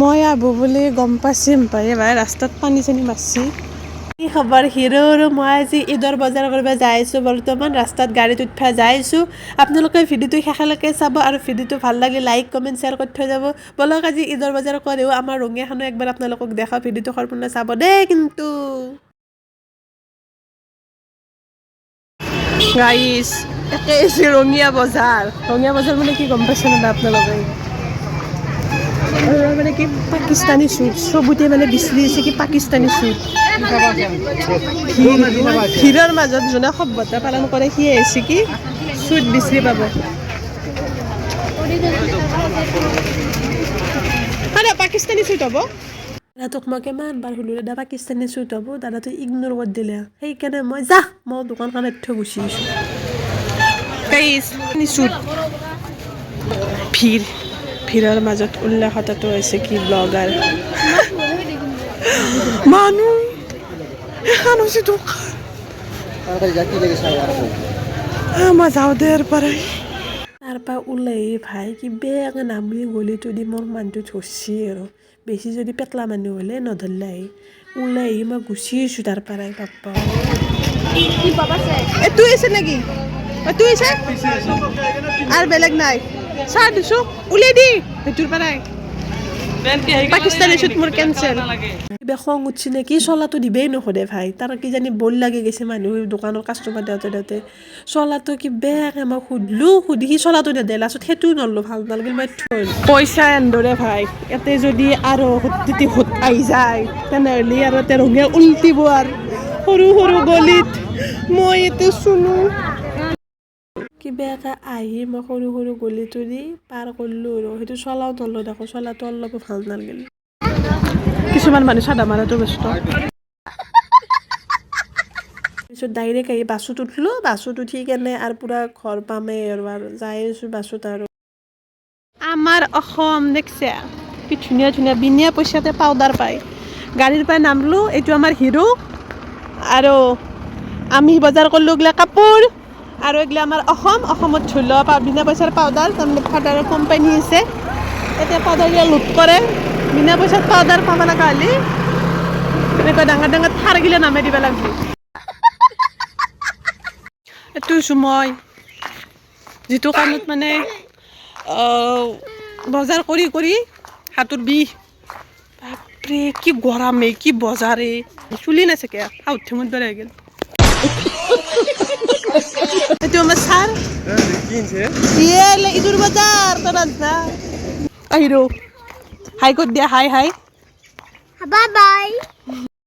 মই আহোঁ বুলি গম পাইছিম পাই ভাই ৰাস্তাত পানী চানী মাৰছি। কি খবৰ হিৰ'? আৰু মই আজি ঈদৰ বজাৰ কৰিব যাই আছোঁ। বৰ্তমান ৰাস্তাত গাড়ীত উঠবা যাই আছোঁ। আপোনালোকে ভিডিঅ'টো শেষলৈকে চাব আৰু ভিডিঅ'টো ভাল লাগিলে লাইক, কমেণ্ট, শ্বেয়াৰ কৰি থৈ যাব। ব'লক, আজি ঈদৰ বজাৰ কৰিও আমাৰ ৰঙিয়াখনো একবাৰ আপোনালোকক দেখাওঁ। ভিডিঅ'টো সম্পূৰ্ণ চাব দেই। কিন্তু গাইছ, একে হৈছে ৰঙিয়া বজাৰ। ৰঙিয়া বজাৰ মানে কি গম পাইছে নে আপোনালোকে? আৰু মানে কি পাকিস্তানী চুট চবতে মানে বিচৰি আছে। কি পাকিস্তানী চুট! ভিৰৰ মাজত যোনে সভ্যতা পালন কৰে, সিয়ে হৈছে কি চুট বিচাৰি পাব। মানে পাকিস্তানী চুট হ'ব। দাদাটোক মই কিমান বাৰ সুধিলোঁ, দাদা, পাকিস্তানী চুট হ'ব? দাদাটো ইগন'ৰ কৰি দিলে। সেইকাৰণে মই যা মই দোকানখনত থৈ গুচি আহিছোঁ। চুট ভিৰ ভিৰৰ মাজত উল্লাসতাটো হৈছে কি ব্লগাৰ মানুহ। এখন হৈছে দোকান। মই যাওঁ দে ইয়াৰ পৰাই। তাৰ পৰা ওলাই ভাই কি বেয়াকৈ নামি গলিটো দি মোৰ মানুহটো ধৰছি। আৰু বেছি যদি পেটলা মানুহ হ'লে নধৰলে আহি ওলাই আহি মই গুচি আহিছোঁ তাৰ পৰাই। বাপ্পা, এইটো আছে নেকি? এইটো আছে আৰু বেলেগ নাই। চাহ দিছোঁ, উলিয়াই দি সেইটোৰ পৰাই। পাকিস্তানী চুট মোৰ কেঞ্চেল। কিবা খং উঠছি নেকি, চলাটো দিবেই নোখোধে ভাই। তাৰ কিজানি বল লাগি গৈছে মানুহ দোকানৰ কাষ্টমাৰ দিওঁতে দিওঁতে। চলাটো কি বেয়াকৈ মই সুধিলোঁ, সুধি সি চলাটো নেদে। লাষ্টত সেইটোও নললোঁ, ভাল নালাগিল। মই থৈ পইচা এনেদৰে ভাই। ইয়াতে যদি আৰু সুত সুত আহি যায়, তেনেহ'লে আৰু ইয়াতে ৰঙিয়া উল্টিব। আৰু সৰু সৰু গলিত মই ইয়াতে চুনো। কিবা এটা আহি মই সৰু সৰু গলিটো দি পাৰ কৰিলোঁ আৰু সেইটো চলাও নললোঁ। দেখোঁ চলাটো অলপো ভাল নালাগিল। কিছুমান মানুহ চাদা মাৰাটো ব্যস্ত। পিছত ডাইৰেক্ট আহি বাছত উঠলোঁ। বাছত উঠি কেনে আৰু পূৰা ঘৰ পামেই আৰু আৰু যাই আছোঁ বাছত। আৰু আমাৰ অসম দেখছে, কি ধুনীয়া ধুনীয়া বিনা পইচাতে পাউডাৰ পায়। গাড়ীৰ পৰা নামলো। এইটো আমাৰ হিৰো। আৰু আমি বজাৰ কৰিলোঁ এইগিলা কাপোৰ আৰু এইগিলা আমাৰ অসম। অসমত ধৰি লওক বিনা পইচাৰ পাউডাৰ, তাৰমানে পাউডাৰৰ কোম্পানী আছে। এতিয়া পাউডাৰগিলা লুট কৰে। বিনা পইচাত পাউডাৰ পাব লগা হ'লে এনেকুৱা ডাঙৰ ডাঙৰ থাৰগিলা নামাই দিব লাগিব। এইটো হৈছোঁ মই, যিটো কাৰণত মানে বজাৰ কৰি কৰি হাতৰ বিষ। বাপৰে, কি গৰমে, কি বজাৰে! চুলি নাচাকে উঠি মোৰ দৰে হৈ গ'ল। এইটো আমাৰ ছাৰ। ইয়ে ঈদৰ বজাৰ তই নাজনা। আহিৰো হাই ক'ত দিয়া, হাই হাই। Bye bye.